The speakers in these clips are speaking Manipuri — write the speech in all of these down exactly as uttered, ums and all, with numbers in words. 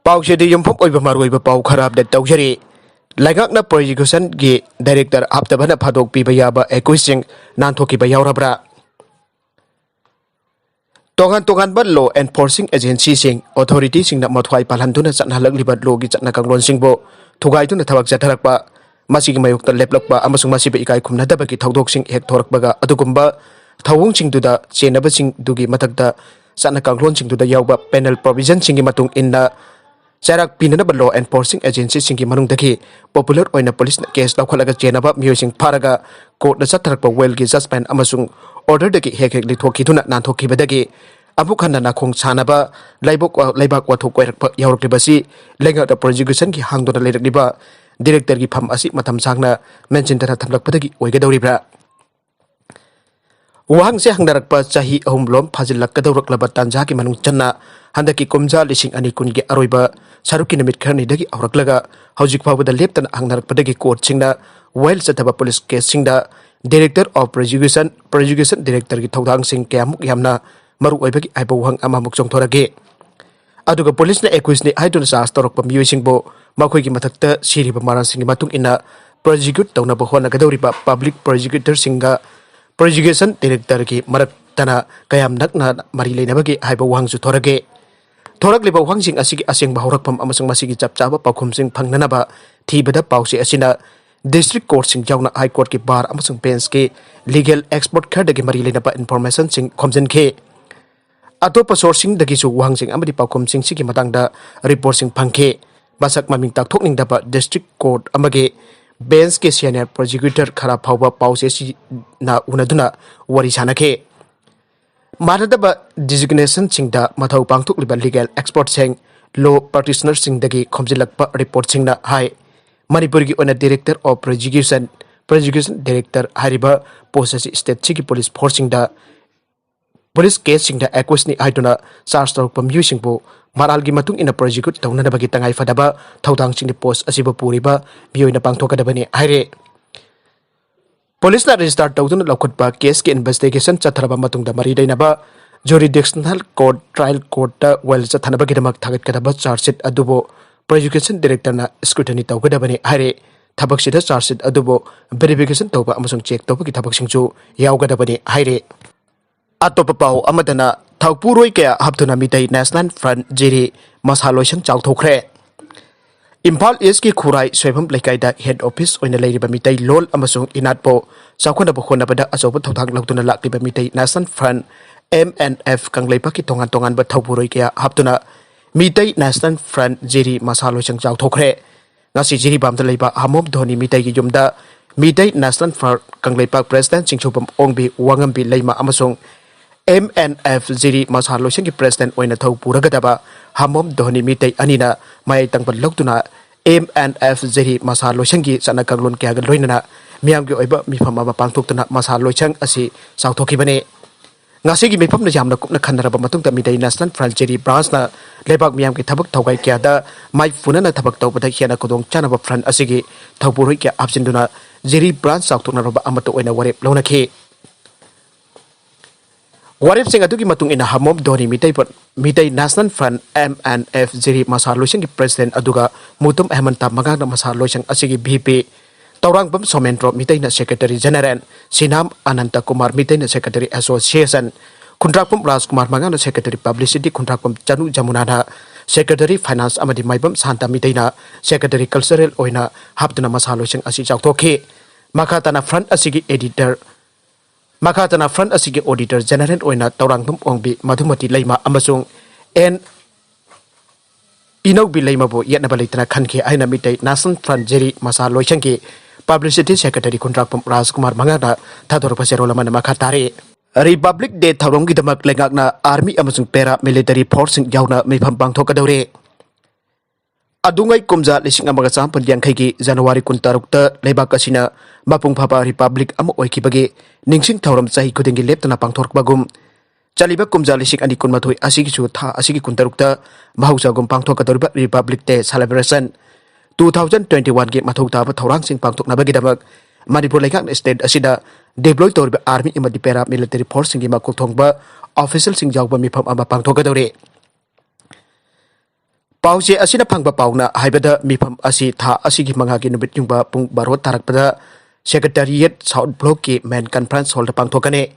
ꯄꯥꯎꯁꯤꯗꯤ ꯌꯨꯝꯐꯝ ꯑꯣꯏꯕ ꯃꯔꯨꯑꯣꯏꯕ ꯄꯥꯎ ꯈꯔ ꯑꯞꯗꯦꯠ ꯇꯧꯖꯔꯤ꯫ ꯂꯩꯉꯥꯛꯅ ꯄ꯭ꯔꯣꯁꯤꯀ꯭ꯌꯨꯁꯟꯒꯤ ꯗꯥꯏꯔꯦꯛꯇꯔ ꯍꯥꯞꯇꯕꯅ ꯐꯥꯗꯣꯛꯄꯤꯕ ꯌꯥꯕ ꯑꯦꯀ꯭ꯌꯨꯁꯁꯤꯡ ꯅꯥꯟꯊꯣꯛꯈꯤꯕ ꯌꯥꯎꯔꯕ꯭ꯔꯥ? ꯇꯣꯉꯥꯟ ꯇꯣꯉꯥꯟꯕ ꯂꯣ ꯑꯦꯟꯐꯣꯔꯁꯤꯡ ꯑꯦꯖꯦꯟꯁꯤꯁꯤꯡ, ꯑꯣꯊꯣꯔꯤꯇꯤꯁꯤꯡꯅ ꯃꯊ꯭ꯋꯥꯏ ꯄꯥꯜꯍꯟꯗꯨꯅ ꯆꯠꯅꯍꯜꯂꯛꯂꯤꯕ ꯂꯣꯒꯤ ꯆꯠꯅ ꯀꯥꯡꯂꯣꯟꯁꯤꯡꯕꯨ ꯊꯨꯒꯥꯏꯗꯨꯅ ꯊꯕꯛ ꯆꯠꯊꯔꯛꯄ, ꯃꯁꯤꯒꯤ ꯃꯥꯌꯣꯛꯇ ꯂꯦꯞꯂꯛꯄ ꯑꯃꯁꯨꯡ ꯃꯁꯤꯕꯨ ꯏꯀꯥꯏ ꯈꯨꯝꯅꯗꯕꯒꯤ ꯊꯧꯗꯣꯛꯁꯤꯡ ꯍꯦꯛ ꯊꯣꯔꯛꯄꯒ, ꯑꯗꯨꯒꯨꯝꯕ ꯊꯧꯑꯣꯡꯁꯤꯡꯗꯨꯗ ꯆꯦꯟꯅꯕꯁꯤꯡꯗꯨꯒꯤ ꯃꯊꯛꯇ ꯆꯠꯅ ꯀꯥꯡꯂꯣꯟꯁꯤꯡꯗꯨꯗ ꯌꯥꯎꯕ ꯄꯦꯅꯦꯜ ꯄ꯭ꯔꯣꯚꯤꯖꯟꯁꯤꯡꯒꯤ ꯃꯇꯨꯡ ꯏꯟꯅ ꯆꯩꯔꯥꯛ ꯄꯤꯅꯅꯕ ꯂꯣ ꯑꯦꯟꯐꯣꯔꯁꯤꯡ ꯑꯦꯖꯦꯟꯁꯤꯁꯤꯡꯒꯤ ꯃꯅꯨꯡꯗꯒꯤ ꯄꯣꯄꯨꯂꯔ ꯑꯣꯏꯅ ꯄꯨꯂꯤꯁꯅ ꯀꯦꯁ ꯂꯧꯈꯠꯂꯒ ꯆꯦꯟꯅꯕ ꯃꯤꯑꯣꯏꯁꯤꯡ ꯐꯥꯔꯒ ꯀꯣꯔꯠꯅ ꯆꯠꯊꯔꯛꯄ ꯋꯦꯜꯒꯤ ꯖꯖꯃꯦꯟ ꯑꯃꯁꯨꯡ ꯑꯣꯔꯗꯔꯗꯒꯤ ꯍꯦꯛ ꯍꯦꯛ ꯂꯤꯊꯣꯛꯈꯤꯗꯨꯅ ꯅꯥꯟꯊꯣꯛꯈꯤꯕꯗꯒꯤ ꯑꯃꯨꯛ ꯍꯟꯅ ꯅꯥꯈꯣꯡ ꯁꯥꯟꯅꯕ ꯂꯩꯕꯥꯛ ꯋꯥ-, ꯂꯩꯕꯥꯛ ꯋꯥꯊꯣꯛ ꯑꯣꯏꯔꯛꯄ ꯌꯥꯎꯔꯛꯂꯤꯕꯁꯤ ꯂꯩꯉꯥꯛꯅ ꯄ꯭ꯔꯣꯁꯤꯀ꯭ꯌꯨꯁꯟꯒꯤ ꯍꯥꯡꯗꯨꯅ ꯂꯩꯔꯛꯂꯤꯕ ꯗꯤꯔꯦꯛꯇꯔꯒꯤ ꯐꯝ ꯑꯁꯤ ꯃꯇꯝ ꯁꯥꯡꯅ ꯃꯦꯟꯁꯤꯟꯗꯅ ꯊꯝꯂꯛꯄꯗꯒꯤ ꯑꯣꯏꯒꯗꯧꯔꯤꯕ꯭ꯔꯥ? ꯋꯥꯍꯪꯁꯦ ꯍꯪꯅꯔꯛꯄ ꯆꯍꯤ ꯑꯍꯨꯝ ꯂꯣꯝ ꯐꯥꯖꯤꯜꯂꯛꯀꯗꯧꯔꯛꯂꯕ ꯇꯥꯟꯖꯥꯒꯤ ꯃꯅꯨꯡ ꯆꯟꯅ ꯍꯟꯗꯛꯀꯤ ꯀꯨꯝꯖꯥ ꯂꯤꯁꯤꯡ ꯑꯅꯤ ꯀꯨꯟꯒꯤ ꯑꯔꯣꯏꯕ ꯁꯔꯨꯛꯀꯤ ꯅꯨꯃꯤꯠ ꯈꯔꯅꯤꯗꯒꯤ ꯍꯧꯔꯛꯂꯒ ꯍꯧꯖꯤꯛ ꯐꯥꯎꯕꯗ ꯂꯦꯞꯇꯅ ꯍꯪꯅꯔꯛꯄꯗꯒꯤ ꯀꯣꯔꯠꯁꯤꯡꯅ ꯋꯥꯌꯦꯜ ꯆꯠꯊꯕ ꯄꯨꯂꯤꯁ ꯀꯦꯁꯁꯤꯡꯗ ꯗꯤꯔꯦꯛꯇꯔ ꯑꯣꯐ ꯄ꯭ꯔꯣꯁꯤꯀ꯭ꯌꯨꯁꯟ, ꯄ꯭ꯔꯣꯁꯤꯀ꯭ꯌꯨꯁꯟ ꯗꯤꯔꯦꯛꯇꯔꯒꯤ ꯊꯧꯗꯥꯡꯁꯤꯡ ꯀꯌꯥꯃꯨꯛ ꯌꯥꯝꯅ ꯃꯔꯨ ꯑꯣꯏꯕꯒꯦ ꯍꯥꯏꯕ ꯋꯥꯍꯪ ꯑꯃꯃꯨꯛ ꯆꯣꯡꯊꯣꯔꯛꯏ꯫ ꯑꯗꯨꯒ ꯄꯨꯂꯤꯁꯅ ꯑꯦꯀ꯭ꯌꯨꯁꯅꯤ ꯍꯥꯏꯗꯨꯅ ꯆꯥꯔꯖ ꯇꯧꯔꯛꯄ ꯃꯤꯑꯣꯏꯁꯤꯡꯕꯨ ꯃꯈꯣꯏꯒꯤ ꯃꯊꯛꯇ ꯁꯤꯔꯤꯕ ꯃꯔꯥꯜꯁꯤꯡꯒꯤ ꯃꯇꯨꯡ ꯏꯟꯅ ꯄ꯭ꯔꯣꯁꯤꯀ꯭ꯌꯨꯠ ꯇꯧꯅꯕ ꯍꯣꯠꯅꯒꯗꯧꯔꯤꯕ ꯄꯕ꯭ꯂꯤꯛ ꯄ꯭ꯔꯣꯁꯤꯀ꯭ꯌꯨꯇꯔꯁꯤꯡꯒ ꯄ꯭ꯔꯣꯁꯤꯀ꯭ꯌꯨꯁꯟ ꯗꯤꯔꯦꯛꯇꯔꯒꯤ ꯃꯔꯛꯇꯅ ꯀꯌꯥꯝ ꯅꯛꯅ ꯃꯔꯤ ꯂꯩꯅꯕꯒꯦ ꯍꯥꯏꯕ ꯋꯥꯍꯪꯁꯨ ꯊꯣꯔꯛꯑꯦ꯫ ꯊꯣꯔꯛꯂꯤꯕ ꯋꯥꯍꯪꯁꯤꯡ ꯑꯁꯤꯒꯤ ꯑꯁꯦꯡꯕ ꯍꯧꯔꯛꯐꯝ ꯑꯃꯁꯨꯡ ꯃꯁꯤꯒꯤ ꯆꯞ ꯆꯥꯕ ꯄꯥꯎꯈꯨꯝꯁꯤꯡ ꯐꯪꯅꯅꯕ ꯊꯤꯕꯗ ꯄꯥꯎꯆꯦ ꯑꯁꯤꯅ ꯗꯤꯁꯇ꯭ꯔꯤꯛ ꯀꯣꯔꯠꯁꯤꯡ ꯌꯥꯎꯅ ꯍꯥꯏ ꯀꯣꯔꯠꯀꯤ ꯕꯥꯔ ꯑꯃꯁꯨꯡ ꯕꯦꯟꯁꯀꯤ ꯂꯤꯒꯦꯜ ꯑꯦꯛꯁꯄꯔꯠ ꯈꯔꯗꯒꯤ ꯃꯔꯤ ꯂꯩꯅꯕ ꯏꯟꯐꯣꯔꯃꯦꯁꯟꯁꯤꯡ ꯈꯣꯝꯖꯤꯟꯈꯤ꯫ ꯑꯇꯣꯞꯄ ꯁꯣꯔꯁꯁꯤꯡꯗꯒꯤꯁꯨ ꯋꯥꯍꯪꯁꯤꯡ ꯑꯃꯗꯤ ꯄꯥꯎꯈꯨꯝꯁꯤꯡꯁꯤꯒꯤ ꯃꯇꯥꯡꯗ ꯔꯤꯄꯣꯔꯠꯁꯤꯡ ꯐꯪꯈꯤ꯫ ꯃꯁꯛ ꯃꯃꯤꯡ ꯇꯥꯛꯊꯣꯛꯅꯤꯡꯗꯕ ꯗꯤꯁꯇ꯭ꯔꯤꯛ ꯀꯣꯔꯠ ꯑꯃꯒꯤ ꯕꯦꯟꯁꯀꯤ ꯁꯦꯅꯤꯌꯔ ꯄ꯭ꯔꯣꯁꯤꯀ꯭ꯌꯨꯇꯔ ꯈꯔ ꯐꯥꯎꯕ ꯄꯥꯎꯆꯦꯁꯤꯅ ꯎꯅꯗꯨꯅ ꯋꯥꯔꯤ ꯁꯥꯅꯈꯤ꯫ ꯃꯥꯟꯅꯗꯕ ꯗꯤꯖꯤꯒꯅꯦꯁꯟꯁꯤꯡꯗ ꯃꯊꯧ ꯄꯥꯡꯊꯣꯛꯂꯤꯕ ꯂꯤꯒꯦꯜ ꯑꯦꯛꯁꯄꯔꯠꯁꯤꯡ, ꯂꯣ ꯄ꯭ꯔꯦꯛꯇꯤꯁꯅꯔꯁꯤꯡꯗꯒꯤ ꯈꯣꯝꯖꯤꯜꯂꯛꯄ ꯔꯤꯄꯣꯔꯠꯁꯤꯡꯅ ꯍꯥꯏ, ꯃꯅꯤꯄꯨꯔꯒꯤ ꯑꯣꯏꯅ ꯗꯤꯔꯦꯛꯇꯔ ꯑꯣꯐ ꯄ꯭ꯔꯣꯁꯤꯀ꯭ꯌꯨꯁꯟ, ꯄ꯭ꯔꯣꯁꯤꯀ꯭ꯌꯨꯁꯟ ꯗꯤꯔꯦꯛꯇꯔ ꯍꯥꯏꯔꯤꯕ ꯄꯣꯁ ꯑꯁꯤ ꯁ꯭ꯇꯦꯠꯁꯤꯒꯤ ꯄꯨꯂꯤꯁ ꯐꯣꯔꯁꯁꯤꯡꯗ ꯄꯨꯂꯤꯁ ꯀꯦꯁꯁꯤꯡꯗ ꯑꯦꯀ꯭ꯌꯨꯁꯅꯤ ꯍꯥꯏꯗꯨꯅ ꯆꯥꯔꯖ ꯇꯧꯔꯛꯄ ꯃꯤꯑꯣꯏꯁꯤꯡꯕꯨ ꯃꯔꯥꯜꯒꯤ ꯃꯇꯨꯡ ꯏꯟꯅ ꯄ꯭ꯔꯣꯁꯤꯀ꯭ꯌꯨꯠ ꯇꯧꯅꯅꯕꯒꯤ ꯇꯉꯥꯏꯐꯗꯕ ꯊꯧꯗꯥꯡꯁꯤꯡꯗꯤ ꯄꯣꯁ ꯑꯁꯤꯕꯨ ꯄꯨꯔꯤꯕ ꯃꯤꯑꯣꯏꯅ ꯄꯥꯡꯊꯣꯛꯀꯗꯕꯅꯤ ꯍꯥꯏꯔꯦ꯫ ꯄꯨꯂꯤꯁꯅ ꯔꯦꯖꯤꯁꯇꯥꯔ ꯇꯧꯗꯨꯅ ꯂꯧꯈꯠꯄ ꯀꯦꯁꯀꯤ ꯏꯟꯚꯦꯁꯇꯤꯒꯦꯁꯟ ꯆꯠꯊꯔꯕ ꯃꯇꯨꯡꯗ ꯃꯔꯤ ꯂꯩꯅꯕ Jurisdictional Court, Trial Courtꯇ ꯋꯥꯌꯦꯜ ꯆꯠꯊꯅꯕꯒꯤꯗꯃꯛ ꯊꯥꯒꯠꯀꯗꯕ charge sheet ꯑꯗꯨꯕꯨ Prosecution Directorꯅ scrutiny ꯇꯧꯒꯗꯕꯅꯤ ꯍꯥꯏꯔꯦ꯫ ꯊꯕꯛꯁꯤꯗ charge sheet ꯑꯗꯨꯕꯨ verification ꯇꯧꯕ ꯑꯃꯁꯨꯡ check ꯇꯧꯕꯒꯤ ꯊꯕꯛꯁꯤꯡꯁꯨ ꯌꯥꯎꯒꯗꯕꯅꯤ ꯍꯥꯏꯔꯦ꯫ ꯑꯇꯣꯞꯄ ꯄꯥꯎ ꯑꯃꯗꯅ, ꯊꯧꯄꯨꯔꯣꯏ ꯀꯌꯥ ꯍꯥꯞꯇꯨꯅ ꯃꯤꯇꯩ National Front ꯖꯤꯔꯤ ꯃꯁꯥ ꯂꯣꯏꯁꯪ ꯆꯥꯎꯊꯣꯛꯈ꯭ꯔꯦ꯫ ꯏꯝꯐꯥꯜ ꯏꯁꯀꯤ ꯈꯨꯔꯥꯏ ꯁꯣꯏꯕꯝ ꯂꯩꯀꯥꯏꯗ head office ꯑꯣꯏꯅ ꯂꯩꯔꯤꯕ ꯃꯤꯇꯩ ꯂꯣꯜ ꯑꯃꯁꯨꯡ ꯏꯅꯥꯠꯄꯨ ꯆꯥꯎꯈꯠꯅꯕ ꯍꯣꯠꯅꯕꯗ ꯑꯆꯧꯕ ꯊꯧꯗꯥꯡ ꯂꯧꯗꯨꯅ ꯂꯥꯛꯂꯤꯕ Meitei National Front, M N F, ꯀꯪꯂꯩꯄꯥꯛꯀꯤ ꯇꯣꯉꯥꯟ ꯇꯣꯉꯥꯟꯕ ꯊꯧꯄꯨꯔꯣꯏ ꯀꯌꯥ ꯍꯥꯞꯇꯨꯅ ꯃꯤꯇꯩ National Front ꯖꯤꯔꯤ ꯃꯁꯥ ꯂꯣꯏꯁꯪ ꯆꯥꯎꯊꯣꯛꯈ꯭ꯔꯦ꯫ ꯉꯁꯤ ꯖꯤꯔꯤꯕꯥꯝꯗ ꯂꯩꯕ ꯍꯥꯃꯣꯝ ꯙꯣꯅꯤ ꯃꯤꯇꯩꯒꯤ ꯌꯨꯝꯗ Meitei National Front Kangleipak President ꯆꯤꯡꯁꯨꯕꯝ ꯑꯣꯡꯕꯤ, ꯋꯥꯉꯝꯕꯤ ꯂꯩꯃ ꯑꯃꯁꯨꯡ M N F ꯖꯤꯔꯤ ꯃꯁꯥ ꯂꯣꯏꯁꯪꯒꯤ President ꯑꯣꯏꯅ ꯊꯧ ꯄꯨꯔꯒꯗꯕ ꯍꯥꯃꯣꯝ ꯙꯣꯅꯤ ꯃꯤꯇꯩ ꯑꯅꯤꯅ ꯃꯌꯥꯏ ꯇꯪꯕ ꯂꯧꯗꯨꯅ M N F ꯖꯤꯔꯤ ꯃꯁꯥ ꯂꯣꯏꯁꯪꯒꯤ ꯆꯠꯅ ꯀꯥꯡꯂꯣꯟ ꯀꯌꯥꯒ ꯂꯣꯏꯅꯅ ꯃꯤꯌꯥꯝꯒꯤ ꯑꯣꯏꯕ ꯃꯤꯐꯝ ꯑꯃ ꯄꯥꯡꯊꯣꯛꯇꯨꯅ ꯃꯁꯥ ꯂꯣꯏꯁꯪ ꯑꯁꯤ ꯆꯥꯎꯊꯣꯛꯈꯤꯕꯅꯤ꯫ ꯉꯁꯤꯒꯤ ꯃꯤꯐꯝꯗ ꯌꯥꯝꯅ ꯀꯨꯞꯅ ꯈꯟꯅꯔꯕ ꯃꯇꯨꯡꯗ ꯃꯤꯇꯩ National Front ꯖꯤꯔꯤ Branchꯅ ꯂꯩꯕꯥꯛ ꯃꯤꯌꯥꯝꯒꯤ ꯊꯕꯛ ꯊꯧꯒꯥꯏ ꯀꯌꯥꯗ ꯃꯥꯏꯄꯨꯅꯅ ꯊꯕꯛ ꯇꯧꯕꯗ ꯍꯦꯟꯅ ꯈꯨꯗꯣꯡ ꯆꯥꯅꯕ front ꯑꯁꯤꯒꯤ ꯊꯧꯄꯨꯔꯣꯏ ꯀꯌꯥ ꯍꯥꯞꯆꯤꯟꯗꯨꯅ ꯖꯤꯔꯤ Branch ꯆꯥꯎꯊꯣꯛꯅꯔꯕ ꯑꯃꯠꯇ ꯑꯣꯏꯅ ꯋꯥꯔꯦꯞ ꯂꯧꯅꯈꯤ꯫ ꯋꯥꯔꯦꯞꯁꯤꯡ ꯑꯗꯨꯒꯤ ꯃꯇꯨꯡ ꯏꯟꯅ ꯍꯥꯃꯣꯝ Dhoni Meitei, Meitei National Front, M N F, ꯖꯤꯔꯤ ꯃꯁꯥ ꯂꯣꯏꯁꯪꯒꯤ President ꯑꯗꯨꯒ ꯃꯨꯇꯨꯝ ꯑꯍꯦꯃꯟꯇ ꯃꯉꯥꯡꯅ ꯃꯁꯥ ꯂꯣꯏꯁꯪ ꯑꯁꯤꯒꯤ V P, Tourangbam Somendro ꯃꯤꯇꯩꯅ Secretary General, ꯁꯤꯅꯥꯝ ꯑꯅꯟꯇ Kumar ꯃꯤꯇꯩꯅ Secretary Association, ꯈꯨꯟꯗ꯭ꯔꯥꯛꯄꯝ ꯔꯥꯖꯀꯨꯃꯥꯔ ꯃꯉꯥꯡꯅ Secretary Publicity, ꯈꯨꯟꯗ꯭ꯔꯥꯛꯄꯝ ꯆꯅꯨ ꯖꯃꯨꯅꯥꯅ Secretary Finance ꯑꯃꯗꯤ ꯃꯥꯏꯕꯝ ꯁꯥꯟꯇ ꯃꯤꯇꯩꯅ Secretary Cultural ꯑꯣꯏꯅ ꯍꯥꯞꯇꯨꯅ ꯃꯁꯥ ꯂꯣꯏꯁꯪ ꯑꯁꯤ ꯆꯥꯎꯊꯣꯛꯈꯤ꯫ ꯃꯈꯥ ꯇꯥꯅ front ꯑꯁꯤꯒꯤ editor, ꯃꯈꯥ ꯇꯥꯅ front ꯑꯁꯤꯒꯤ Auditor General ꯑꯣꯏꯅ ꯇꯧꯔꯥꯡꯕꯝ ꯑꯣꯡꯕꯤ, ꯃꯙꯨꯃꯇꯤ ꯂꯩꯃ ꯑꯃꯁꯨꯡ N ꯏꯅꯧꯕꯤ ꯂꯩꯃꯕꯨ ꯌꯦꯠꯅꯕ ꯂꯩꯇꯅ ꯈꯟꯈꯤ ꯍꯥꯏꯅ ꯃꯤꯇꯩ National Front ꯖꯤꯔꯤ ꯃꯁꯥ ꯂꯣꯏꯁꯪꯒꯤ Publicity Secretary ꯈꯨꯟꯗ꯭ꯔꯥꯛꯄꯝ ꯔꯥꯖꯀꯨꯃꯥꯔ ꯃꯉꯥꯡꯅ ꯊꯥꯗꯣꯔꯛꯄ ꯆꯦꯔꯣꯜ ꯑꯃꯅ ꯃꯈꯥ ꯇꯥꯔꯤ꯫ Republic Day ꯊꯧꯔꯝꯒꯤꯗꯃꯛ ꯂꯩꯉꯥꯛꯅ Army ꯑꯃꯁꯨꯡ Para Military Forceꯁꯤꯡ ꯌꯥꯎꯅ ꯃꯤꯐꯝ ꯄꯥꯡꯊꯣꯛꯀꯗꯧꯔꯤ꯫ ꯑꯗꯨꯉꯩ ꯀꯨꯝꯖꯥ ꯂꯤꯁꯤꯡ ꯑꯃꯒ ꯆꯥꯃꯥꯄꯟ ꯌꯥꯡꯈꯩꯒꯤ January ꯀꯨꯟꯇꯔꯨꯛꯇ ꯂꯩꯕꯥꯛ ꯑꯁꯤꯅ ꯃꯄꯨꯡ ꯐꯥꯕ Republic ꯑꯃ ꯑꯣꯏꯈꯤꯕꯒꯤ ꯅꯤꯡꯁꯤꯡ ꯊꯧꯔꯝ ꯆꯍꯤ ꯈꯨꯗꯤꯡꯒꯤ ꯂꯦꯞꯇꯅ ꯄꯥꯡꯊꯣꯔꯛꯄꯒꯨꯝ, ꯆꯠꯂꯤꯕ ꯀꯨꯝꯖꯥ ꯂꯤꯁꯤꯡ ꯑꯅꯤ ꯀꯨꯟꯃꯥꯊꯣꯏ ꯑꯁꯤꯒꯤꯁꯨ ꯊꯥ ꯑꯁꯤꯒꯤ ꯀꯨꯟꯇꯔꯨꯛꯇ ꯃꯍꯧꯁꯥꯒꯨꯝ ꯄꯥꯡꯊꯣꯛꯀꯗꯧꯔꯤꯕ Republic Day celebration two thousand twenty-oneꯒꯤ ꯃꯊꯧ ꯇꯥꯕ ꯊꯧꯔꯥꯡꯁꯤꯡ ꯄꯥꯡꯊꯣꯛꯅꯕꯒꯤꯗꯃꯛ ꯃꯅꯤꯄꯨꯔ ꯂꯩꯉꯥꯛꯅ state ꯑꯁꯤꯗ deploy ꯇꯧꯔꯤꯕ army ꯑꯃꯗꯤ paramilitary forceꯁꯤꯡꯒꯤ ꯃꯀꯣꯛ ꯊꯣꯡꯕ officialꯁꯤꯡ ꯌꯥꯎꯕ ꯃꯤꯐꯝ ꯑꯃ ꯄꯥꯡꯊꯣꯛꯀꯗꯧꯔꯤ꯫ ꯄꯥꯎꯆꯦ ꯑꯁꯤꯅ ꯐꯪꯕ ꯄꯥꯎꯅ ꯍꯥꯏꯕꯗ, ꯃꯤꯐꯝ ꯑꯁꯤ ꯊꯥ ꯑꯁꯤꯒꯤ ꯃꯉꯥꯒꯤ ꯅꯨꯃꯤꯠ ꯌꯨꯡꯕ ꯄꯨꯡ ꯕꯥꯔꯣ ꯇꯥꯔꯛꯄꯗ Secretariat South Blockꯀꯤ main conference hallꯗ ꯄꯥꯡꯊꯣꯛꯀꯅꯤ꯫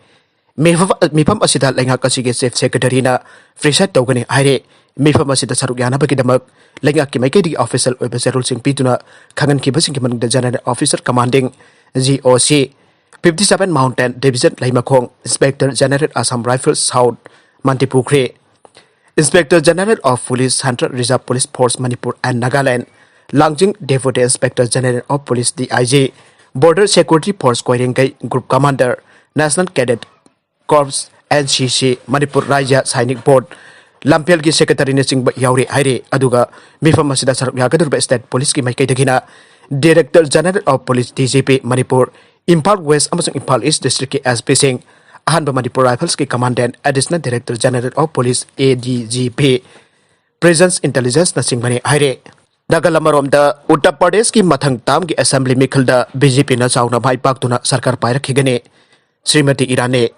ꯃꯤꯐꯝ, ꯃꯤꯐꯝ ꯑꯁꯤꯗ ꯂꯩꯉꯥꯛ ꯑꯁꯤꯒꯤ Chief Secretaryꯅ preside ꯇꯧꯒꯅꯤ ꯍꯥꯏꯔꯦ꯫ ꯃꯤꯐꯝ ꯑꯁꯤꯗ ꯁꯔꯨꯛ ꯌꯥꯅꯕꯒꯤꯗꯃꯛ ꯂꯩꯉꯥꯛꯀꯤ ꯃꯥꯏꯀꯩꯗꯒꯤ official ꯑꯣꯏꯕ ꯆꯦꯔꯣꯜꯁꯤꯡ ꯄꯤꯗꯨꯅ ꯈꯪꯍꯟꯈꯤꯕꯁꯤꯡꯒꯤ ꯃꯅꯨꯡꯗ General Officer Commanding, G O C, fifty seven Mountain Division ꯂꯩꯃꯈꯣꯡ, Inspector General Assam Rifles South Mantripukhri, Inspector General of Police Central Reserve Police Force Manipur and Nagaland, Langjing Deputy Inspector General of Police, D I G, Border Security Force Koirengei Group Commander, National Cadet Corps, N C C, Manipur Rajya Sainik Board, ꯂꯝꯐꯦꯜꯒꯤ Secretaryꯅꯆꯤꯡꯕ ꯌꯥꯎꯔꯤ ꯍꯥꯏꯔꯤ꯫ ꯑꯗꯨꯒ ꯃꯤꯐꯝ ꯑꯁꯤꯗ ꯁꯔꯨꯛ ꯌꯥꯒꯗꯧꯔꯤꯕ state policeꯀꯤ ꯃꯥꯏꯀꯩꯗꯒꯤꯅ Director General of Police, D G P, Manipur, Imphal West ꯑꯃꯁꯨꯡ Imphal East Districtꯀꯤ S Pꯁꯤꯡ, ꯑꯍꯥꯟꯕ Manipur Riflesꯀꯤ Commandant, Additional Director General of Police, A D G P, Presence Intelligenceꯅꯆꯤꯡꯕꯅꯤ ꯍꯥꯏꯔꯤ꯫ ꯅꯥꯒꯜ ꯑꯃꯔꯣꯝꯗ, ꯎꯠꯇꯔ ꯄ꯭ꯔꯗꯦꯁꯀꯤ ꯃꯊꯪ termꯒꯤ assembly ꯃꯤꯈꯜꯗ B J Pꯅ ꯆꯥꯎꯅ ꯃꯥꯏ ꯄꯥꯛꯇꯨꯅ ꯁꯔꯀꯥꯔ ꯄꯥꯏꯔꯛꯈꯤꯒꯅꯤ꯫ ꯁ꯭ꯔꯤꯃꯇꯤ ꯏꯔꯥꯅꯤ꯫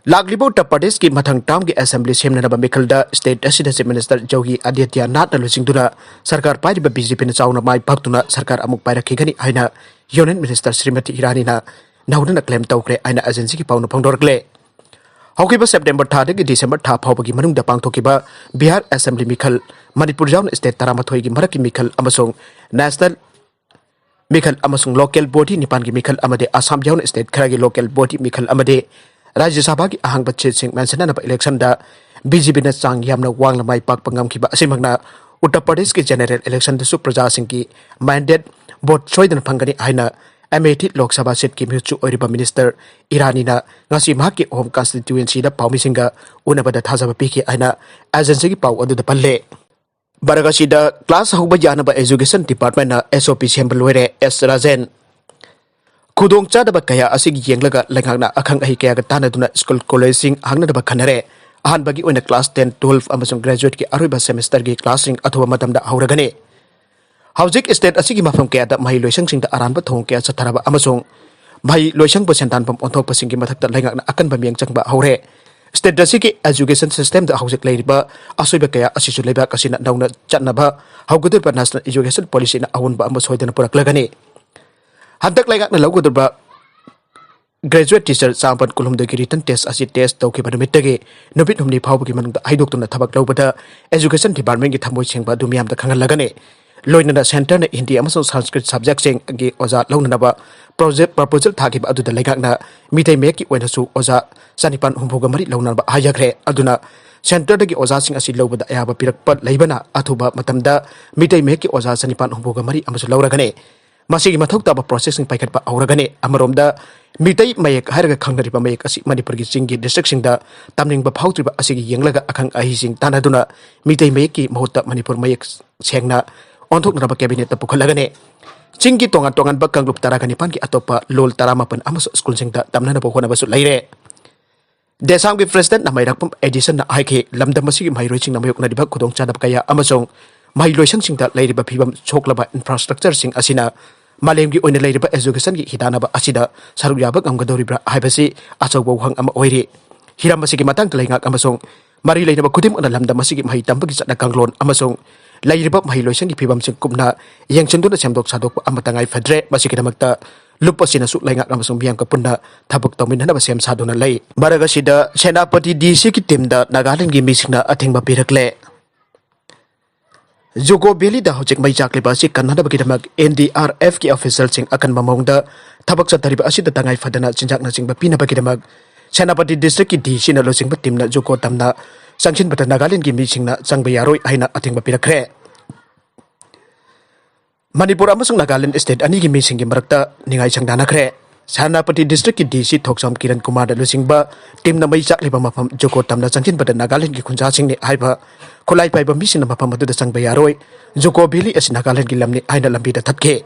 ꯂꯥꯛꯂꯤꯕ ꯎꯠꯇꯔ ꯄ꯭ꯔꯗꯦꯁꯀꯤ ꯃꯊꯪ termꯒꯤ assembly ꯁꯦꯝꯅꯅꯕ ꯃꯤꯈꯜꯗ state ꯑꯁꯤꯗ Chief Minister ꯌꯣꯒꯤ ꯑꯥꯗꯤꯇ꯭ꯌꯅꯥꯊꯅ ꯂꯨꯆꯤꯡꯗꯨꯅ ꯁꯔꯀꯥꯔ ꯄꯥꯏꯔꯤꯕ B J Pꯅ ꯆꯥꯎꯅ ꯃꯥꯏ ꯄꯥꯛꯇꯨꯅ ꯁꯔꯀꯥꯔ ꯑꯃꯨꯛ ꯄꯥꯏꯔꯛꯈꯤꯒꯅꯤ ꯍꯥꯏꯅ Union Minister ꯁ꯭ꯔꯤꯃꯇꯤ ꯏꯔꯥꯅꯤꯅ ꯅꯧꯅꯅ claim ꯇꯧꯈ꯭ꯔꯦ ꯍꯥꯏꯅ agencyꯒꯤ ꯄꯥꯎꯅ ꯐꯣꯡꯗꯣꯔꯛꯂꯦ꯫ ꯍꯧꯈꯤꯕ September ꯊꯥꯗꯒꯤ December ꯊꯥ ꯐꯥꯎꯕꯒꯤ ꯃꯅꯨꯡꯗ ꯄꯥꯡꯊꯣꯛꯈꯤꯕ ꯕꯤꯍꯥꯔ assembly ꯃꯤꯈꯜ, ꯃꯅꯤꯄꯨꯔ ꯌꯥꯎꯅ state ꯇꯔꯥꯃꯥꯊꯣꯏꯒꯤ ꯃꯔꯛꯀꯤ ꯃꯤꯈꯜ ꯑꯃꯁꯨꯡ national ꯃꯤꯈꯜ ꯑꯃꯁꯨꯡ local body ꯅꯤꯄꯥꯟꯒꯤ ꯃꯤꯈꯜ ꯑꯃꯗꯤ ꯑꯁꯥꯝ ꯌꯥꯎꯅ state ꯈꯔꯒꯤ local body ꯃꯤꯈꯜ ꯑꯃꯗꯤ ꯔꯥꯖ꯭ꯌ ꯁꯚꯥꯒꯤ ꯑꯍꯥꯡꯕ seatꯁꯤꯡ ꯃꯦꯟꯁꯤꯟꯅꯅꯕ electionꯗ B J Pꯅ ꯆꯥꯡ ꯌꯥꯝꯅ ꯋꯥꯡꯅ ꯃꯥꯏ ꯄꯥꯛꯄ ꯉꯝꯈꯤꯕ ꯑꯁꯤꯃꯛꯅ ꯎꯠꯇꯔ ꯄ꯭ꯔꯗꯦꯁꯀꯤ general electionꯗꯁꯨ ꯄ꯭ꯔꯖꯥꯁꯤꯡꯒꯤ mandate vote ꯁꯣꯏꯗꯅ ꯐꯪꯒꯅꯤ ꯍꯥꯏꯅ ꯑꯃꯦꯊꯤ ꯂꯣꯛ ꯁꯚꯥ seatꯀꯤ ꯃꯤꯍꯨꯠꯁꯨ ꯑꯣꯏꯔꯤꯕ Minister ꯏꯔꯥꯅꯤꯅ ꯉꯁꯤ ꯃꯍꯥꯛꯀꯤ home constituencyꯗ ꯄꯥꯎꯃꯤꯁꯤꯡꯒ ꯎꯅꯕꯗ ꯊꯥꯖꯕ ꯄꯤꯈꯤ ꯍꯥꯏꯅ agencyꯒꯤ ꯄꯥꯎ ꯑꯗꯨꯗ ꯄꯜꯂꯦ꯫ ꯚꯥꯔꯠ ꯑꯁꯤꯗ class ꯍꯧꯕ ꯌꯥꯅꯕ education departmentꯅ S O P ꯁꯦꯝꯕ ꯂꯣꯏꯔꯦ, S ꯔꯥꯖꯦꯟ꯫ ꯈꯨꯗꯣꯡꯆꯥꯗꯕ ꯀꯌꯥ ꯑꯁꯤꯒꯤ ꯌꯦꯡꯂꯒ ꯂꯩꯉꯥꯛꯅ ꯑꯈꯪ ꯑꯍꯩ ꯀꯌꯥꯒ ꯇꯥꯟꯅꯗꯨꯅ school collegeꯁꯤꯡ ꯍꯥꯡꯅꯅꯕ ꯈꯟꯅꯔꯦ꯫ ꯑꯍꯥꯟꯕꯒꯤ ꯑꯣꯏꯅ class ten, twelve ꯑꯃꯁꯨꯡ graduateꯀꯤ ꯑꯔꯣꯏꯕ semesterꯒꯤ classꯁꯤꯡ ꯑꯊꯨꯕ ꯃꯇꯝꯗ ꯍꯧꯔꯒꯅꯤ꯫ ꯍꯧꯖꯤꯛ state ꯑꯁꯤꯒꯤ ꯃꯐꯝ ꯀꯌꯥꯗ ꯃꯍꯩ ꯂꯣꯏꯁꯪꯁꯤꯡꯗ ꯑꯔꯥꯟꯕ ꯊꯧꯑꯣꯡ ꯀꯌꯥ ꯆꯠꯊꯔꯕ ꯑꯃꯁꯨꯡ ꯃꯍꯩ ꯂꯣꯏꯁꯪꯕꯨ ꯁꯦꯟꯗꯥꯟꯐꯝ ꯑꯣꯟꯊꯣꯛꯄꯁꯤꯡꯒꯤ ꯃꯊꯛꯇ ꯂꯩꯉꯥꯛꯅ ꯑꯀꯟꯕ ꯃꯤꯠꯌꯦꯡ ꯆꯪꯕ ꯍꯧꯔꯦ꯫ State ꯑꯁꯤꯒꯤ education systemꯗ ꯍꯧꯖꯤꯛ ꯂꯩꯔꯤꯕ ꯑꯁꯣꯏꯕ ꯀꯌꯥ ꯑꯁꯤꯁꯨ ꯂꯩꯕꯥꯛ ꯑꯁꯤꯅ ꯅꯧꯅ ꯆꯠꯅꯕ ꯍꯧꯒꯗꯧꯔꯤꯕ National Education Policyꯅ ꯑꯑꯣꯟꯕ ꯑꯃ ꯁꯣꯏꯗꯅ ꯄꯨꯔꯛꯂꯒꯅꯤ꯫ ꯍꯟꯗꯛ ꯂꯩꯉꯥꯛꯅ ꯂꯧꯒꯗꯧꯔꯤꯕ graduate teacher ꯆꯥꯃꯥꯄꯟ ꯀꯨꯟꯍꯨꯝꯗꯣꯏꯒꯤ written test ꯑꯁꯤ test ꯇꯧꯈꯤꯕ ꯅꯨꯃꯤꯠꯇꯒꯤ ꯅꯨꯃꯤꯠ ꯍꯨꯝꯅꯤ ꯐꯥꯎꯕꯒꯤ ꯃꯅꯨꯡꯗ ꯍꯥꯏꯗꯣꯛꯇꯨꯅ ꯊꯕꯛ ꯂꯧꯕꯗ education departmentꯀꯤ ꯊꯃꯣꯏ ꯁꯦꯡꯕ ꯑꯗꯨ ꯃꯤꯌꯥꯝꯗ ꯈꯪꯍꯜꯂꯒꯅꯤ꯫ ꯂꯣꯏꯅꯅ centreꯅ ꯍꯤꯟꯗꯤ ꯑꯃꯁꯨꯡ ꯁꯪꯁꯀ꯭ꯔꯤꯠ subjectꯁꯤꯡꯒꯤ ꯑꯣꯖꯥ ꯂꯧꯅꯅꯕ project proposal ꯊꯥꯈꯤꯕ ꯑꯗꯨꯗ ꯂꯩꯉꯥꯛꯅ ꯃꯤꯇꯩ ꯃꯌꯦꯛꯀꯤ ꯑꯣꯏꯅꯁꯨ ꯑꯣꯖꯥ ꯆꯅꯤꯄꯥꯟ ꯍꯨꯝꯐꯨꯒ ꯃꯔꯤ ꯂꯧꯅꯅꯕ ꯍꯥꯏꯖꯈ꯭ꯔꯦ꯫ ꯑꯗꯨꯅ centreꯗꯒꯤ ꯑꯣꯖꯥꯁꯤꯡ ꯑꯁꯤ ꯂꯧꯕꯗ ꯑꯌꯥꯕ ꯄꯤꯔꯛꯄ ꯂꯩꯕꯅ ꯑꯊꯨꯕ ꯃꯇꯝꯗ ꯃꯤꯇꯩ ꯃꯌꯦꯛꯀꯤ ꯑꯣꯖꯥ ꯆꯅꯤꯄꯥꯟ ꯍꯨꯝꯐꯨꯒ ꯃꯔꯤ ꯑꯃꯁꯨ ꯂꯧꯔꯒꯅꯤ꯫ ꯃꯁꯤꯒꯤ ꯃꯊꯧ ꯇꯥꯕ processꯁꯤꯡ ꯄꯥꯏꯈꯠꯄ ꯍꯧꯔꯒꯅꯤ꯫ ꯑꯃꯔꯣꯝꯗ, ꯃꯤꯇꯩ ꯃꯌꯦꯛ ꯍꯥꯏꯔꯒ ꯈꯪꯅꯔꯤꯕ ꯃꯌꯦꯛ ꯑꯁꯤ ꯃꯅꯤꯄꯨꯔꯒꯤ ꯆꯤꯡꯒꯤ districtꯁꯤꯡꯗ ꯇꯝꯅꯤꯡꯕ ꯐꯥꯎꯗ꯭ꯔꯤꯕ ꯑꯁꯤꯒꯤ ꯌꯦꯡꯂꯒ ꯑꯈꯪ ꯑꯍꯩꯁꯤꯡ ꯇꯥꯟꯅꯗꯨꯅ ꯃꯤꯇꯩ ꯃꯌꯦꯛꯀꯤ ꯃꯍꯨꯠꯇ ꯃꯅꯤꯄꯨꯔ ꯃꯌꯦꯛ ꯁꯦꯡꯅ ꯑꯣꯟꯊꯣꯛꯅꯅꯕ cabinetꯇ ꯄꯨꯈꯠꯂꯒꯅꯤ꯫ ꯆꯤꯡꯒꯤ ꯇꯣꯉꯥꯟ ꯇꯣꯉꯥꯟꯕ ꯀꯥꯡꯂꯨꯞ ꯇꯔꯥꯒ ꯅꯤꯄꯥꯟꯒꯤ ꯑꯇꯣꯞꯄ ꯂꯣꯜ ꯇꯔꯥꯃꯥꯄꯟ ꯑꯃꯁꯨ schoolꯁꯤꯡꯗ ꯇꯝꯅꯅꯕ ꯍꯣꯠꯅꯕꯁꯨ ꯂꯩꯔꯦ꯫ ꯗꯦꯁꯥꯝꯒꯤ presidentꯅ ꯃꯩꯔꯥꯛꯄꯝ ꯑꯦꯗꯤꯁꯟꯅ ꯍꯥꯏꯈꯤ, ꯂꯝꯗꯝ ꯑꯁꯤꯒꯤ ꯃꯍꯩꯔꯣꯏꯁꯤꯡꯅ ꯃꯥꯌꯣꯛꯅꯔꯤꯕ ꯈꯨꯗꯣꯡꯆꯥꯗꯕ ꯀꯌꯥ ꯑꯃꯁꯨꯡ ꯃꯍꯩꯂꯣꯏꯁꯪꯁꯤꯡꯗ ꯂꯩꯔꯤꯕ ꯐꯤꯕꯝ ꯁꯣꯛꯂꯕ infrastructureꯁꯤꯡ ꯑꯁꯤꯅ ꯃꯥꯂꯦꯝꯒꯤ ꯑꯣꯏꯅ ꯂꯩꯔꯤꯕ educationꯒꯤ ꯍꯤꯗꯥꯟꯅꯕ ꯑꯁꯤꯗ ꯁꯔꯨꯛ ꯌꯥꯕ ꯉꯝꯒꯗꯧꯔꯤꯕ꯭ꯔꯥ ꯍꯥꯏꯕꯁꯤ ꯑꯆꯧꯕ ꯋꯥꯍꯪ ꯑꯃ ꯑꯣꯏꯔꯤ꯫ ꯍꯤꯔꯝ ꯑꯁꯤꯒꯤ ꯃꯇꯥꯡꯗ ꯂꯩꯉꯥꯛ ꯑꯃꯁꯨꯡ ꯃꯔꯤ ꯂꯩꯅꯕ ꯈꯨꯗꯤꯡꯃꯛꯅ ꯂꯝꯗꯝ ꯑꯁꯤꯒꯤ ꯃꯍꯩ ꯇꯝꯕꯒꯤ ꯆꯠꯅ ꯀꯥꯡꯂꯣꯟ ꯑꯃꯁꯨꯡ ꯂꯩꯔꯤꯕ ꯃꯍꯩꯂꯣꯏꯁꯪꯒꯤ ꯐꯤꯕꯝꯁꯤꯡ ꯀꯨꯞꯅ ꯌꯦꯡꯁꯤꯟꯗꯨꯅ ꯁꯦꯝꯗꯣꯛ ꯁꯥꯗꯣꯛꯄ ꯑꯃ ꯇꯉꯥꯏ ꯐꯗ꯭ꯔꯦ꯫ ꯃꯁꯤꯒꯤꯗꯃꯛꯇ ꯂꯨꯞ ꯑꯁꯤꯅꯁꯨ ꯂꯩꯉꯥꯛ ꯑꯃꯁꯨꯡ ꯃꯤꯌꯥꯝꯒ ꯄꯨꯟꯅ ꯊꯕꯛ ꯇꯧꯃꯤꯟꯅꯅꯕ ꯁꯦꯝ ꯁꯥꯗꯨꯅ ꯂꯩ꯫ ꯃꯔꯛ ꯑꯁꯤꯗ, ꯁꯦꯅꯥꯄꯇꯤ DCꯒꯤ teamꯗ ꯅꯥꯒꯥꯂꯦꯟꯗꯒꯤ ꯃꯤꯁꯤꯡꯅ ꯑꯊꯤꯡꯕ ꯄꯤꯔꯛꯂꯦ꯫ ꯖꯨꯀꯣ ꯚꯦꯂꯤꯗ ꯍꯧꯖꯤꯛ ꯃꯩ ꯆꯥꯛꯂꯤꯕ ꯑꯁꯤ ꯀꯟꯅꯅꯕꯒꯤꯗꯃꯛ NDRFꯀꯤ officialꯁꯤꯡ ꯑꯀꯟꯕ ꯃꯑꯣꯡꯗ ꯊꯕꯛ ꯆꯠꯊꯔꯤꯕ ꯑꯁꯤꯗ ꯇꯉꯥꯏ ꯐꯗꯅ ꯆꯤꯟꯖꯥꯛꯅꯆꯤꯡꯕ ꯄꯤꯅꯕꯒꯤꯗꯃꯛ ꯁꯦꯅꯥꯄꯇꯤ districtꯀꯤ DCꯅ ꯂꯨꯆꯤꯡꯕ teamꯅ ꯖꯨꯀꯣ ꯇꯝꯅ ꯆꯪꯁꯤꯟꯕꯗ ꯅꯥꯒꯥꯂꯦꯟꯗꯒꯤ ꯃꯤꯁꯤꯡꯅ ꯆꯪꯕ ꯌꯥꯔꯣꯏ ꯍꯥꯏꯅ ꯑꯊꯤꯡꯕ ꯄꯤꯔꯛꯈ꯭ꯔꯦ꯫ ꯃꯅꯤꯄꯨꯔ ꯑꯃꯁꯨꯡ ꯅꯥꯒꯥꯂꯦꯟ state ꯑꯅꯤꯒꯤ ꯃꯤꯁꯤꯡꯒꯤ ꯃꯔꯛꯇ ꯅꯤꯡꯉꯥꯏ ꯁꯪꯗꯥꯅꯈ꯭ꯔꯦ꯫ ꯁꯦꯅꯥꯄꯇꯤ districtꯀꯤ DC ꯊꯣꯛꯆꯣꯝ ꯀꯤꯔꯟ ꯀꯨꯃꯥꯔꯅ ꯂꯨꯆꯤꯡꯕ teamꯅ ꯃꯩ ꯆꯥꯛꯂꯤꯕ ꯃꯐꯝ ꯖꯨꯀꯣ ꯇꯝꯅ ꯆꯪꯁꯤꯟꯕꯗ ꯅꯥꯒꯥꯂꯦꯟꯗꯒꯤ ꯈꯨꯟꯖꯥꯁꯤꯡꯅꯤ ꯍꯥꯏꯕ ꯈꯨꯠꯂꯥꯏ ꯄꯥꯏꯕ ꯃꯤꯁꯤꯡꯅ ꯃꯐꯝ ꯑꯗꯨꯗ ꯆꯪꯕ ꯌꯥꯔꯣꯏ, ꯖꯨꯀꯣ ꯚꯦꯂꯤ ꯑꯁꯤ ꯅꯥꯒꯥꯂꯦꯟꯗꯒꯤ ꯂꯝꯅꯤ ꯍꯥꯏꯅ ꯂꯝꯕꯤꯗ ꯊꯠꯈꯤ꯫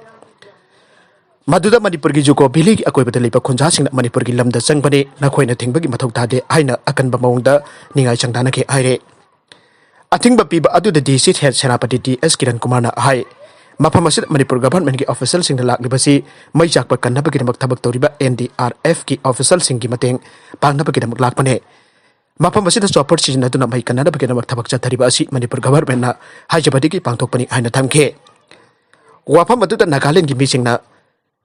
ꯃꯗꯨꯗ ꯃꯅꯤꯄꯨꯔꯒꯤ ꯖꯨꯀꯣ ꯚꯦꯂꯤꯒꯤ ꯑꯀꯣꯏꯕꯗ ꯂꯩꯕ ꯈꯨꯟꯖꯥꯁꯤꯡꯅ ꯃꯅꯤꯄꯨꯔꯒꯤ ꯂꯝꯗ ꯆꯪꯕꯅꯤ, ꯅꯈꯣꯏꯅ ꯊꯤꯡꯕꯒꯤ ꯃꯊꯧ ꯇꯥꯗꯦ ꯍꯥꯏꯅ ꯑꯀꯟꯕ ꯃꯑꯣꯡꯗ ꯅꯤꯡꯉꯥꯏ ꯁꯪꯗꯥꯅꯈꯤ ꯍꯥꯏꯔꯦ꯫ ꯑꯊꯤꯡꯕ ꯄꯤꯕ ꯑꯗꯨꯗ DC ꯁꯦꯅꯥꯄꯇꯤ ꯇꯤ ꯑꯦꯁ ꯀꯤꯔꯟ ꯀꯨꯃꯥꯔꯅ ꯍꯥꯏ, ꯃꯐꯝ ꯑꯁꯤꯗ ꯃꯅꯤꯄꯨꯔ ꯒꯚꯔꯟꯃꯦꯟꯠꯀꯤ ꯑꯣꯐꯤꯁꯤꯌꯦꯜꯁꯤꯡꯅ ꯂꯥꯛꯂꯤꯕꯁꯤ ꯃꯩ ꯆꯥꯛꯄ ꯀꯟꯅꯕꯒꯤꯗꯃꯛ ꯊꯕꯛ ꯇꯧꯔꯤꯕ ꯑꯦꯟ ꯗꯤ ꯑꯥꯔ ꯑꯦꯐꯀꯤ ꯑꯣꯐꯤꯁꯤꯌꯦꯜꯁꯤꯡꯒꯤ ꯃꯇꯦꯡ ꯄꯥꯡꯅꯕꯒꯤꯗꯃꯛ ꯂꯥꯛꯄꯅꯦ꯫ ꯃꯐꯝ ꯑꯁꯤꯗ ꯆꯣꯄꯔ ꯁꯤꯖꯤꯟꯅꯗꯨꯅ ꯃꯩ ꯀꯟꯅꯅꯕꯒꯤꯗꯃꯛ ꯊꯕꯛ ꯆꯠꯊꯔꯤꯕ ꯑꯁꯤ ꯃꯅꯤꯄꯨꯔ ꯒꯚꯔꯟꯃꯦꯟꯠꯅ ꯍꯥꯏꯖꯕꯗꯒꯤ ꯄꯥꯡꯊꯣꯛꯄꯅꯤ ꯍꯥꯏꯅ ꯊꯝꯈꯤ꯫ ꯋꯥꯐꯝ ꯑꯗꯨꯗ ꯅꯥꯒꯥꯂꯦꯟꯗꯒꯤ ꯃꯤꯁꯤꯡꯅ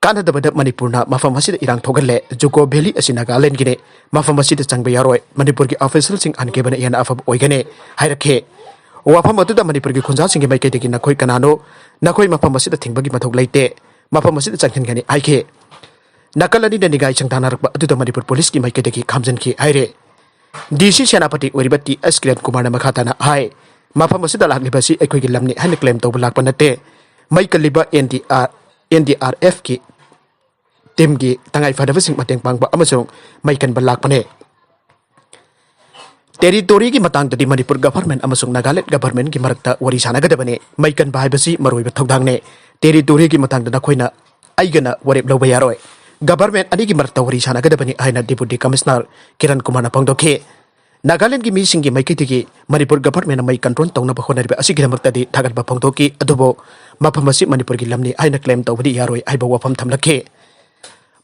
ꯀꯥꯟꯅꯗꯕꯗ ꯃꯅꯤꯄꯨꯔꯅ ꯃꯐꯝ ꯑꯁꯤꯗ ꯏꯔꯥꯡ ꯊꯣꯛꯍꯜꯂꯦ, ꯖꯨꯀꯣ ꯚꯦꯂꯤ ꯑꯁꯤ ꯅꯥꯒꯥꯂꯦꯟꯗꯒꯤꯅꯤ, ꯃꯐꯝ ꯑꯁꯤꯗ ꯆꯪꯕ ꯌꯥꯔꯣꯏ, ꯃꯅꯤꯄꯨꯔꯒꯤ ꯑꯣꯐꯤꯁꯤꯌꯦꯜꯁꯤꯡ ꯍꯟꯈꯤꯕꯅ ꯍꯦꯟꯅ ꯑꯐꯕ ꯑꯣꯏꯒꯅꯤ ꯍꯥꯏꯔꯛꯈꯤ꯫ ꯋꯥꯐꯝ ꯑꯗꯨꯗ ꯃꯅꯤꯄꯨꯔꯒꯤ ꯈꯨꯟꯖꯥꯁꯤꯡꯒꯤ ꯃꯥꯏꯀꯩꯗꯒꯤ ꯅꯈꯣꯏ ꯀꯅꯥꯅꯣ? ꯅꯈꯣꯏ ꯃꯐꯝ ꯑꯁꯤꯗ ꯊꯤꯡꯕꯒꯤ ꯃꯊꯧ ꯂꯩꯇꯦ, ꯃꯐꯝ ꯑꯁꯤꯗ ꯆꯪꯍꯟꯒꯅꯤ ꯍꯥꯏꯈꯤ꯫ ꯅꯥꯀꯜ ꯑꯅꯤꯗ ꯅꯤꯡꯉꯥꯏ ꯁꯪꯗꯥꯅꯔꯛꯄ ꯑꯗꯨꯗ ꯃꯅꯤꯄꯨꯔ ꯄꯨꯂꯤꯁꯀꯤ ꯃꯥꯏꯀꯩꯗꯒꯤ ꯈꯥꯝꯖꯤꯟꯈꯤ ꯍꯥꯏꯔꯦ꯫ ꯗꯤ ꯁꯤ ꯁꯦꯅꯥꯄꯇꯤ ꯑꯣꯏꯔꯤꯕ ꯇꯤ ꯑꯦꯁ ꯀꯤꯔꯟ ꯀꯨꯃꯥꯔꯅ ꯃꯈꯥ ꯇꯥꯅ ꯍꯥꯏ, ꯃꯐꯝ ꯑꯁꯤꯗ ꯂꯥꯛꯂꯤꯕ ꯑꯁꯤ ꯑꯩꯈꯣꯏꯒꯤ ꯂꯝꯅꯤ ꯍꯥꯏꯅ ꯀ꯭ꯂꯦꯝ ꯇꯧꯕ ꯂꯥꯛꯄ ꯅꯠꯇꯦ꯫ ꯃꯩ ꯀꯜꯂꯤꯕ N D R, N D R ꯑꯦꯐꯀꯤ ꯇꯤꯝꯒꯤ ꯇꯉꯥꯏ ꯐꯗꯕꯁꯤꯡ ꯃꯇꯦꯡ ꯄꯥꯡꯕ ꯑꯃꯁꯨꯡ ꯃꯩ ꯀꯟꯕ ꯂꯥꯛꯄꯅꯦ꯫ ꯇꯦꯔꯤꯇꯣꯔꯤꯒꯤ ꯃꯇꯥꯡꯗꯗꯤ ꯃꯅꯤꯄꯨꯔ ꯒꯚꯔꯟꯃꯦꯟꯠ ꯑꯃꯁꯨꯡ ꯅꯥꯒꯥꯂꯦꯟꯗ ꯒꯚꯔꯟꯃꯦꯟꯠꯀꯤ ꯃꯔꯛꯇ ꯋꯥꯔꯤ ꯁꯥꯟꯅꯒꯗꯕꯅꯤ꯫ ꯃꯩ ꯀꯟꯕ ꯍꯥꯏꯕꯁꯤ ꯃꯔꯨꯑꯣꯏꯕ ꯊꯧꯗꯥꯡꯅꯤ꯫ ꯇꯦꯔꯤꯇꯣꯔꯤꯒꯤ ꯃꯇꯥꯡꯗ ꯅꯈꯣꯏꯅ ꯑꯩꯒꯅ ꯋꯥꯔꯦꯞ ꯂꯧꯕ ꯌꯥꯔꯣꯏ꯫ ꯒꯚꯔꯟꯃꯦꯟꯠ ꯑꯅꯤꯒꯤ ꯃꯔꯛꯇ ꯋꯥꯔꯤ ꯁꯥꯟꯅꯒꯗꯕꯅꯤ ꯍꯥꯏꯅ ꯗꯤꯄꯨꯇꯤ ꯀꯃꯤꯁꯅꯔ ꯀꯤꯔꯟ ꯀꯨꯃꯥꯔꯅ ꯐꯣꯡꯗꯣꯛꯈꯤ꯫ ꯅꯥꯒꯥꯂꯦꯟꯗꯒꯤ ꯃꯤꯁꯤꯡꯒꯤ ꯃꯥꯏꯀꯩꯗꯒꯤ ꯃꯅꯤꯄꯨꯔ ꯒꯚꯔꯟꯃꯦꯟꯠꯅ ꯃꯩ ꯀꯟꯇ꯭ꯔꯣꯜ ꯇꯧꯅꯕ ꯍꯣꯠꯅꯔꯤꯕ ꯑꯁꯤꯒꯤꯗꯃꯛꯇꯗꯤ ꯊꯥꯒꯠꯄ ꯐꯣꯡꯗꯣꯛꯈꯤ, ꯑꯗꯨꯕꯨ ꯃꯐꯝ ꯑꯁꯤ ꯃꯅꯤꯄꯨꯔꯒꯤ ꯂꯝꯅꯤ ꯍꯥꯏꯅ ꯀ꯭ꯂꯦꯝ ꯇꯧꯕꯗꯤ ꯌꯥꯔꯣꯏ ꯍꯥꯏꯕ ꯋꯥꯐꯝ ꯊꯝꯂꯛꯈꯤ꯫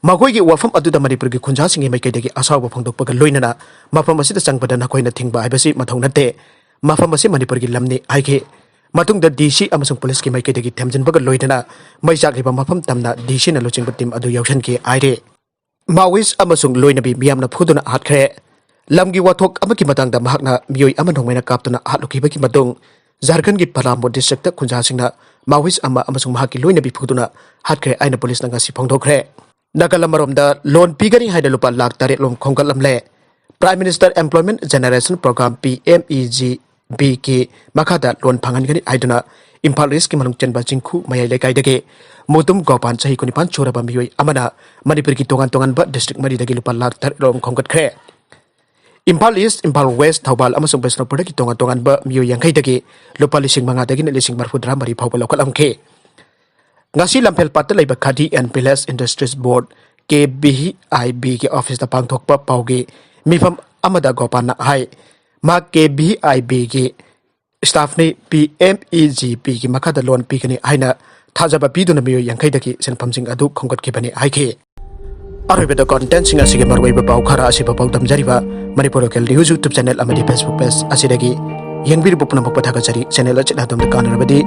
ꯃꯈꯣꯏꯒꯤ ꯋꯥꯐꯝ ꯑꯗꯨꯗ ꯃꯅꯤꯄꯨꯔꯒꯤ ꯈꯨꯟꯖꯥꯁꯤꯡꯒꯤ ꯃꯥꯏꯀꯩꯗꯒꯤ ꯑꯁꯥꯎꯕ ꯐꯣꯡꯗꯣꯛꯄꯒ ꯂꯣꯏꯅꯅ ꯃꯐꯝ ꯑꯁꯤꯗ ꯆꯪꯕꯗ ꯅꯈꯣꯏꯅ ꯊꯤꯡꯕ ꯍꯥꯏꯕꯁꯤ ꯃꯊꯧ ꯅꯠꯇꯦ, ꯃꯐꯝ ꯑꯁꯤ ꯃꯅꯤꯄꯨꯔꯒꯤ ꯂꯝꯅꯤ ꯍꯥꯏꯈꯤ꯫ ꯃꯇꯨꯡꯗ ꯗꯤ ꯁꯤ ꯑꯃꯁꯨꯡ ꯄꯨꯂꯤꯁꯀꯤ ꯃꯥꯏꯀꯩꯗꯒꯤ ꯊꯦꯝꯖꯤꯟꯕꯒ ꯂꯣꯏꯅꯅ ꯃꯩ ꯆꯥꯛꯂꯤꯕ ꯃꯐꯝ ꯇꯝꯅ ꯗꯤ ꯁꯤꯅ ꯂꯨꯆꯤꯡꯕ ꯇꯤꯝ ꯑꯗꯨ ꯌꯧꯁꯤꯟꯈꯤ ꯍꯥꯏꯔꯤ꯫ ꯃꯥꯑꯣꯏꯁ ꯑꯃꯁꯨꯡ ꯂꯣꯏꯅꯕꯤ ꯃꯤꯌꯥꯝꯅ ꯐꯨꯗꯨꯅ ꯍꯥꯠꯈ꯭ꯔꯦ꯫ ꯂꯝꯒꯤ ꯋꯥꯊꯣꯛ ꯑꯃꯒꯤ ꯃꯇꯥꯡꯗ ꯃꯍꯥꯛꯅ ꯃꯤꯑꯣꯏ ꯑꯃ ꯅꯣꯡꯃꯩꯅ ꯀꯥꯞꯇꯨꯅ ꯍꯥꯠꯂꯨꯈꯤꯕꯒꯤ ꯃꯇꯨꯡ ꯖꯥꯔꯈꯟꯒꯤ ꯄꯂꯥꯃꯨ ꯗꯤꯁꯇ꯭ꯔꯤꯛꯇ ꯈꯨꯟꯖꯥꯁꯤꯡꯅ ꯃꯥꯑꯣꯏꯁ ꯑꯃ ꯑꯃꯁꯨꯡ ꯃꯍꯥꯛꯀꯤ ꯂꯣꯏꯅꯕꯤ ꯐꯨꯗꯨꯅ ꯍꯥꯠꯈ꯭ꯔꯦ ꯍꯥꯏꯅ ꯄꯨꯂꯤꯁꯅ ꯉꯁꯤ ꯐꯣꯡꯗꯣꯛꯈ꯭ꯔꯦ꯫ ꯅꯥꯀꯜ ꯑꯃꯔꯣꯝꯗ, ꯂꯣꯟ ꯄꯤꯒꯅꯤ ꯍꯥꯏꯅ ꯂꯨꯄꯥ ꯂꯥꯈ ꯇꯔꯦꯠ ꯂꯣꯝ ꯈꯣꯝꯒꯠꯂꯝꯂꯦ꯫ Prime Minister Employment Generation Program, P M E G ꯕꯤꯒꯤ ꯃꯈꯥꯗ ꯂꯣꯟ ꯐꯪꯍꯟꯒꯅꯤ ꯍꯥꯏꯗꯨꯅ ꯏꯝꯐꯥꯜ ꯏꯁꯀꯤ ꯃꯅꯨꯡ ꯆꯟꯕ ꯆꯤꯡꯈꯨ ꯃꯌꯥꯏ ꯂꯩꯀꯥꯏꯗꯒꯤ ꯃꯨꯇꯨꯝ ꯒꯣꯄꯥꯟ, ꯆꯍꯤ ꯀꯨꯟꯅꯤꯄꯥꯟ ꯁꯨꯔꯕ ꯃꯤꯑꯣꯏ ꯑꯃꯅ ꯃꯅꯤꯄꯨꯔꯒꯤ ꯇꯣꯉꯥꯟ ꯇꯣꯉꯥꯟꯕ ꯗꯤꯁꯇ꯭ꯔꯤꯛ ꯃꯔꯤꯗꯒꯤ ꯂꯨꯄꯥ ꯂꯥꯈ ꯇꯔꯦꯠ ꯔꯣꯝ ꯈꯣꯝꯒꯠꯈ꯭ꯔꯦ꯫ ꯏꯝꯐꯥꯜ ꯏꯁ, ꯏꯝꯐꯥꯜ ꯋꯦꯁ, ꯊꯧꯕꯥꯜ ꯑꯃꯁꯨꯡ ꯕꯤꯁꯅꯨꯄꯨꯔꯗꯒꯤ ꯇꯣꯉꯥꯟ ꯇꯣꯉꯥꯟꯕ ꯃꯤꯑꯣꯏ ꯌꯥꯡꯈꯩꯗꯒꯤ ꯂꯨꯄꯥ ꯂꯤꯁꯤꯡ ꯃꯉꯥꯗꯒꯤꯅ ꯂꯤꯁꯤꯡ ꯃꯔꯤꯐꯨꯇꯔꯥ ꯃꯔꯤ ꯐꯥꯎꯕ ꯂꯧꯈꯠꯂꯝꯈꯤ꯫ ꯉꯁꯤ ꯂꯝꯐꯦꯜꯄꯥꯠꯇ ꯂꯩꯕ Khadi and Village Industries Board, K V I ꯕꯤꯒꯤ ꯑꯣꯐꯤꯁꯇ ꯄꯥꯡꯊꯣꯛꯄ ꯄꯥꯎꯒꯤ ꯃꯤꯐꯝ ꯑꯃꯗ ꯒꯣꯄꯥꯜꯅ ꯍꯥꯏ, ꯃꯍꯥꯛ ꯀꯦ ꯚꯤ ꯑꯥꯏ ꯕꯤꯒꯤ staff ꯅꯤ, ꯄꯤ ꯑꯦꯝ ꯏ ꯖꯤ ꯄꯤꯒꯤ ꯃꯈꯥꯗ loan ꯄꯤꯒꯅꯤ ꯍꯥꯏꯅ ꯊꯥꯖꯕ ꯄꯤꯗꯨꯅ ꯃꯤꯑꯣꯏ ꯌꯥꯡꯈꯩꯗꯒꯤ ꯁꯦꯟꯐꯝꯁꯤꯡ ꯑꯗꯨ ꯈꯣꯝꯒꯠꯈꯤꯕꯅꯤ ꯍꯥꯏꯈꯤ꯫ ꯑꯔꯣꯏꯕꯗ content ꯁꯤꯡ ꯑꯁꯤꯒꯤ ꯃꯔꯨꯑꯣꯏꯕ ꯄꯥꯎ ꯈꯔ ꯑꯁꯤꯕꯨ ꯄꯥꯎꯗꯝꯖꯔꯤꯕ Manipur Local News YouTube channel ꯑꯃꯗꯤ Facebook page ꯑꯁꯤꯗꯒꯤ ꯌꯦꯡꯕꯤꯔꯤꯕ ꯄꯨꯝꯅꯃꯛꯄꯨ ꯊꯥꯒꯠꯆꯔꯤ꯫ Channel ꯑꯁꯤꯅ ꯑꯗꯣꯝꯗ ꯀꯥꯟꯅꯔꯕꯗꯤ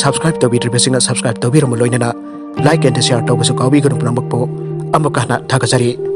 subscribe ꯇꯧꯕꯤꯗ꯭ꯔꯤꯕꯁꯤꯡꯅ subscribe ꯇꯧꯕꯤꯔꯝꯃꯨ, ꯂꯣꯏꯅꯅ like and share ꯇꯧꯕꯁꯨ ꯀꯥꯎꯕꯤꯒꯅꯨ꯫ ꯄꯨꯝꯅꯃꯛꯄꯨ ꯑꯃꯨꯛꯀ ꯍꯟꯅ ꯊꯥꯒꯠꯆꯔꯤ꯫